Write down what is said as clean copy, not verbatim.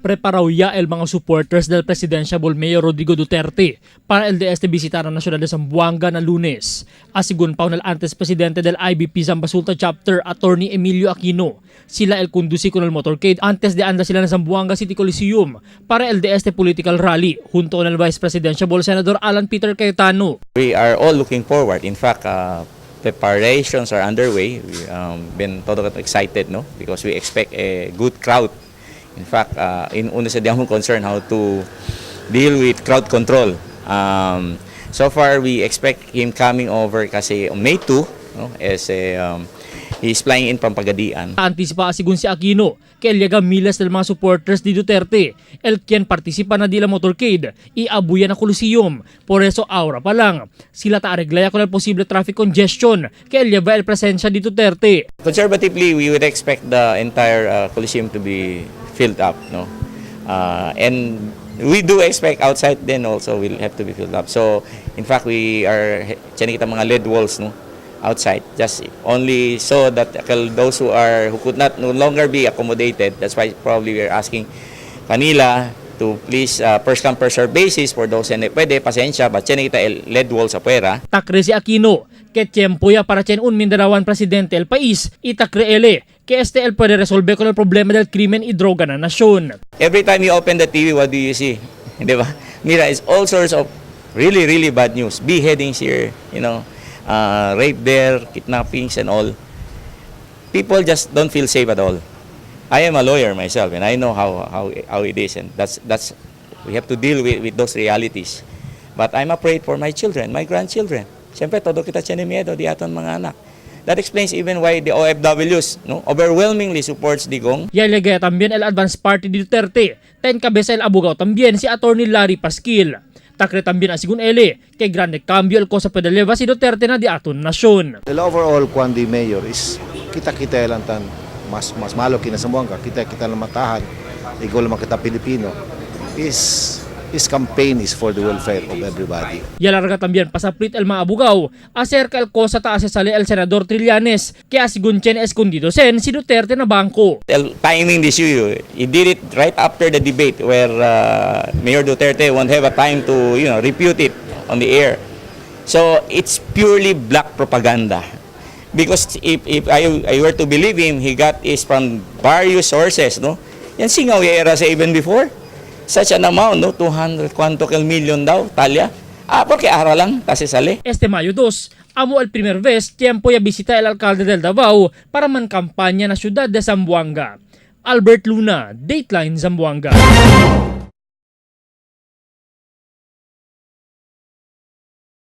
Preparaw ya el mga supporters del Presidential Mayor Rodrigo Duterte para el de este visitar a Nacional de Zamboanga na Lunes. Asigun pa el antes presidente del IBP Zambasulta Chapter, Attorney Emilio Aquino. Sila el conduci con el motorcade antes de anda sila na Zamboanga City Coliseum para el de este political rally junto con el Vice Presidential Senador Alan Peter Cayetano. We are all looking forward. In fact, preparations are underway. We been todo excited, no? Because we expect a good crowd. In fact, in una sa di concern how to deal with crowd control. So far, we expect him coming over kasi on May 2, no? As a, he's flying in from Pagadian. Antisipa sigun si Aquino que el llega miles del mga supporters di Duterte, el quien participa na di la motorcade, iabuya na Coliseum. Por eso ahora pa lang, sila ta arreglaya con el posible traffic congestion que el lleva el presencia di Duterte. Conservatively, we would expect the entire Coliseum to be filled up, no? And we do expect outside then also will have to be filled up. So, in fact, we are tiyan kita mga LED walls, no? Outside, just only so that those who could not no longer be accommodated. That's why probably we are asking kanila to please first come, first serve basis for those and pwede pasensya, but tiyan kita el LED walls afuera. Ta cree si Aquino que tiempo ya para chen un Mindanaoan presidente el país y ta cree ele que este el puede resolver con el problema del crimen y droga na nasyon. Every time you open the TV, what do you see? Di ba? Mira, it's all sorts of really, really bad news. Beheadings here, rape there, kidnappings and all. People just don't feel safe at all. I am a lawyer myself, and I know how it is, and that's we have to deal with those realities. But I'm afraid for my children, my grandchildren. Siyempre, todo kita tiene miedo di aton mga anak. That explains even why the OFWs, no, overwhelmingly supports Digong. Ya llega también el Advance Party de Duterte. Ta encabeza el abogado también si Attorney Larry Pasquil. Ta cree también asigun ele que grande cambio el cosa puede llevar si Duterte na di aton nasyon. The overall kwan di mayor is kita-kita lang tan mas malo kina Zamboanga, kita-kita lang matahan, ikaw lang kita Pilipino is his campaign is for the welfare of everybody. Y alarga también pasaplit el mga abogado acerca el cosa ta sale el senador Trillanes que asigun chen escondido sen si Duterte na bangko. El timing this issue, he did it right after the debate where Mayor Duterte won't have a time to refute it on the air. So it's purely black propaganda. Because if I were to believe him, he got is from various sources, no? Yan singaw era sa even before. Such an amount, no? 200 cuanto kel million daw, talya. Ah, porque ara lang, kasi sali. Este Mayo 2, amo el primer vez tiempo ya visita el alcalde del Davao para man kampanya na siyudad de Zamboanga. Albert Luna, Dateline Zamboanga.